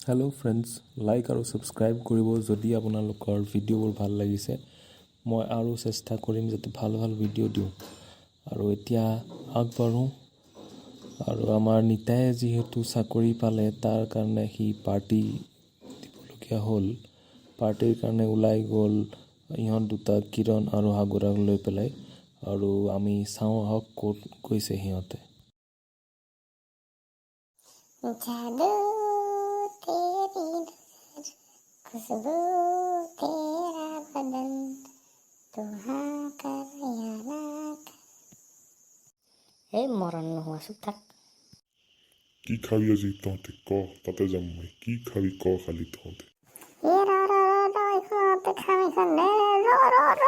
Hello' friends, like আৰু subscribe কৰিব যদি আপোনালোকৰ ভিডিঅ'বোৰ ভাল লাগিছে। মই আৰু চেষ্টা কৰিম যাতে ভাল ভাল ভিডিঅ' দিওঁ। আৰু এতিয়া আগবাঢ়োঁ। আৰু আমাৰ নিতায়ে যিহেতু চাকৰি পালে, তাৰ কাৰণে সি পাৰ্টি দিবলগীয়া হ'ল। পাৰ্টিৰ কাৰণে ওলাই গ'ল ইহঁত দুটা, কিৰণ আৰু সাগৰাক লৈ পেলাই। আৰু আমি চাওঁ আহক ক'ত গৈছে সিহঁতে। जादू तेरी नजर, खुशबू तेरा बदन, तू हाँ कर या ना कर। এই মৰণ নোহোৱা, চুপ থাক। কি খাবি আজি তহঁতে ক, তাতে যাম মই। কি খাবি ক খালি তহঁতে। এ ৰ ৰ ৰ ৰ, এইখনতে খাম এইখন। ৰ ৰ ৰ,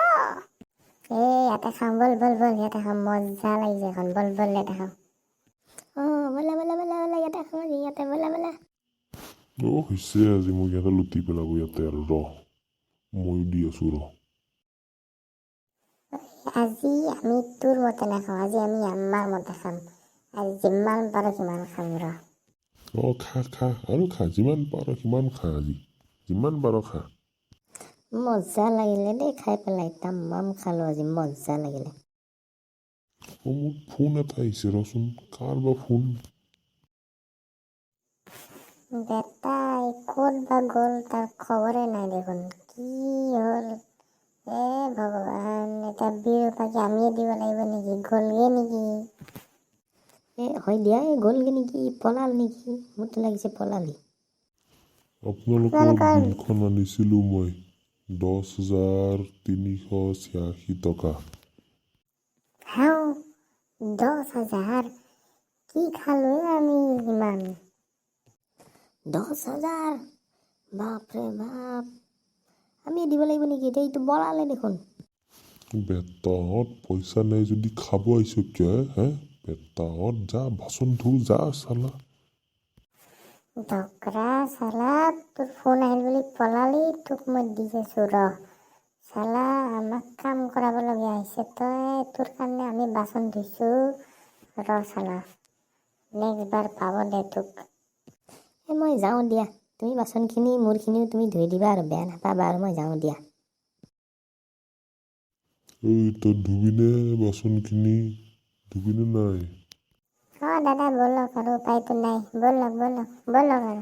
এই ইয়াতে খাম। ব'ল ব'ল ব'ল, ইয়াতে খাম। মজা লাগিছে এখন। ব'ল ব'ল, ইয়াতে খাম। অঁ, ব'লা ব'লা ব'লা ব'লা, ইয়াতে খাম আজি ইয়াতে। ব'লা ব'লা। অ' হৈছে, আজি মোক ইয়াতে লুটি পেলাব ইয়াতে। আৰু ৰ, ময়ো দি আছো ৰ। আজি আমি তোৰ মতে নাখাওঁ, আজি আমি আমাৰ মতে খাম। আজি যিমান পাৰোঁ সিমান খাম ৰ। অঁ, খা খা আৰু খা, যিমান পাৰ সিমান খা আজি, যিমান পাৰ খা। মজা লাগিলে দেই খাই পেলাই। তামাম খালোঁ আজি, মজা লাগিলে। অ', মোৰ ফোন এটা আহিছে, ৰচোন, কাৰ বা ফোন? বেটাই ক'ত বা গ'ল, তাৰ খবৰে নাই দেখোন। কি হ'ল, এ ভগৱান! এতিয়া বিল বাকী আমিয়ে দিব লাগিব নেকি? গ'লগে নেকি? এই হয় দিয়া, এই গ'লগৈ নেকি? পলাল নেকি? মোৰতো লাগিছে পলালি। আপোনালোকৰ বিলখন আনিছিলোঁ মই, 10,386 টকা। হাও, 10,000? কি খালোঁ আমি ইমান? 10,000, বাপৰে বাপ! আমি দিব লাগিব নেকি এতিয়া? এইটো বঢ়ালে দেখোন। বেটাহঁত, পইচা নাই যদি খাব আহিছ কিয় হে? বেটাহঁত, যা, বাচন ধু যা চালা। ডকৰা চালা, তোৰ ফোন আহিল বুলি পলালি। তোক মই দি আছো ৰ। চালা, আমাক কাম কৰাব লগীয়া হৈছে। তই, তোৰ কাৰণে আমি বাচন ধুইছো। ৰ চালা, নেক্সট বাৰ পাব দে তোক। এই মই যাওঁ দিয়া। তুমি বাচনখিনি, মোৰখিনিও তুমি ধুই দিবা আৰু, বেয়া নাপাবা আৰু। মই যাওঁ দিয়া। ঐ, তই ধুবিনে বাচনখিনি, ধুবিনে নাই? অঁ দাদা, ব'লক আৰু, উপায়তো নাই। ব'লক ব'লক ব'লক আৰু।